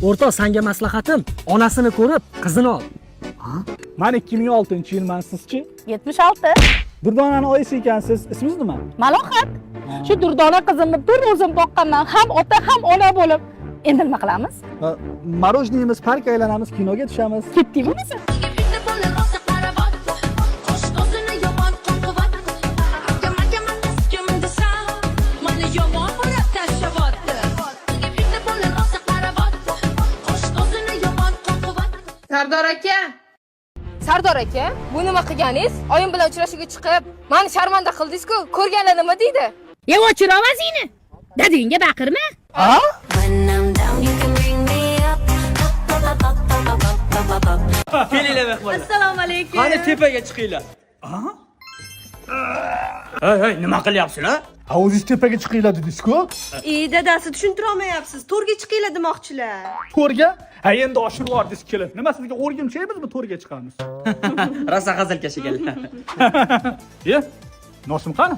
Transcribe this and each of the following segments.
O'rtoq, sanga maslahatim, onasini ko'rib, qizini ol. Man 2006-yilman, sizchi? 76. Durdonani oyisi ekansiz. Ismingiz nima? Malohat. Shu Durdona qizimni bir o'zim boqqanman, ham ota ham ona bo'lib. Endi nima qilamiz? Мороженое yeymiz, park aylanamiz, kinoga tushamiz. Ketdik bo'lmasa. Bitta bola rosa qarab, qosh ko'zini yomon qoqib, akam kim desam, mani yomon bo'lib tashlayapti. Bitta bola rosa qarab, qosh ko'zini yomon qoqib. Sardor aka. Sardor aka, bu nima qilganingiz? Oyim bilan uchrashuvga chiqib, mani sharmanda qildingiz-ku. Ko'rganlar nima deydi? Ya o'chir ovozingni. Dadangga baqirma. When I'm down, you can bring me up, up, up, up, up, up, up, up, up. Kelinglar mehmonlar. Assalomu alaykum. Qani tepaga chiqinglar. Hey, hey, nima qilyapsizlar? Ha, o'zingiz tepaga chiqinglar dedingiz-ku. E, dadasi tushuntira olmayapsiz. To'rga chiqinglar demoqchilar. To'rga? Ha, endi oshirib yubordingiz kelin. Nima sizga o'rgimchakmizmi to'rga chiqamiz? Rosa hazilkash ekanlar. E, nosim qani?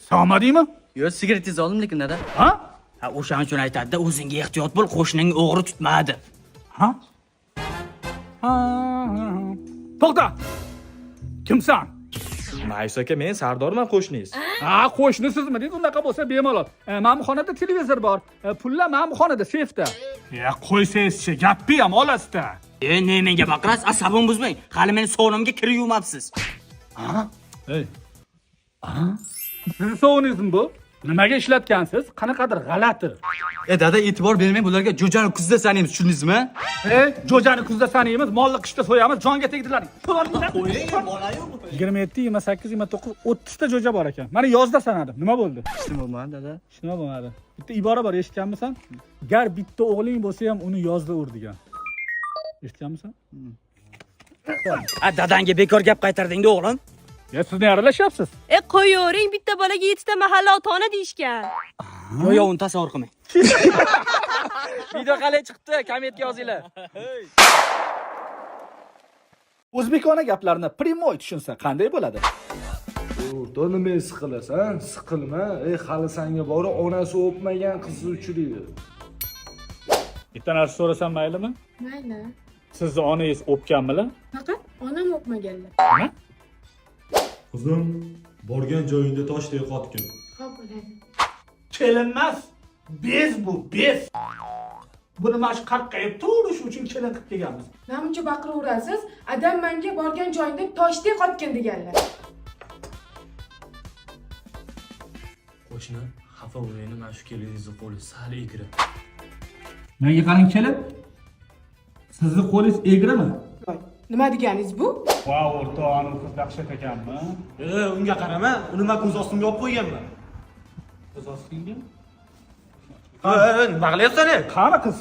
Sog'madingmi? Yo, sigaretingizni oldim lekin dada. Ha? Ha, o'shaning uchun aytadi-da, o'zingga ehtiyot bo'l, qo'shning o'g'ri tutmadi. Ha? Ha, ha, ha. To'xta. Kimsan? Mayus aka, men Sardorman, qo'shningiz. Ha, qo'shnisizmi deydi, unaqa bo'lsa bemalol. Mana bu xonada televizor bor. Pullar mana bu xonada, seyfda. Ya qo'ysangizchi, gapni ham olasizda. E, ne menga baqirasiz? Asabimni buzmang. Hali meni sovunimga kir yuvmabsiz. Ey. Ha? Sizni sovuningizmi bu? Nimaga ishlatgansiz? Qanaqadir g'alati. E dada, e'tibor bermang bularga, jo'jani kuzda sanaymiz, tushundingizmi? Ey, jo'jani kuzda sanaymiz, molni qishda so'yamiz, jonga tegdilar. 27, 28, 29, 30 ta jo'ja bor ekan. Mana yozda sanadim. Nima bo'ldi? Hech nima bo'lmadi dada. Hech nima bo'lmadi. Bitta ibora bor, eshitganmisan? Gar bitta o'g'ling bo'lsa ham uni yozda ur degan. Eshitganmisan? A, dadangga bekor gap qaytarding-da, o'g'lim. Ya siz ne aralashyapsiz? E, qo'yavering, bitta bolaga yettita mahalla ota-ona deyishgan. Yo, yo, uni tasavvur qilmang. Video qalay chiqdi? Kommentga yozinglar. O'zbekona gaplarni прямой tushunsa qanday bo'ladi? O'rta, nima siqilasan? Siqilma. Ey, hali sanga bori onasi o'pmagan qizi uchraydi. Bitta narsa so'rasam maylimi? Mayli. Sizni onangiz o'pganmilar? Faqat onam o'pmaganlar. Nima? Qizim, borgan joyingda toshdek qotgin. Xo'p bo'ladi. Kelin emas, bez bu, bez. Buni mana shu qaqqayib turish uchun kelin qilib kelganmiz. Namuncha baqiraverasiz? Adam menga borgan joyingda toshdek qotgin deganlar. Qo'shni, xafa bo'lmang, mana shu keliningizni qo'li sal egri. Menga qarang kelin. Sizni qo'lingiz egrimi? Nima deganingiz bu? Va o'rtoq, anu qiz dahshat ekanmi? E, unga qarama, uni men ko'z ostimga olib qo'yganman. Ko'z ostingga? Nima qilyapsan? Qani qiz?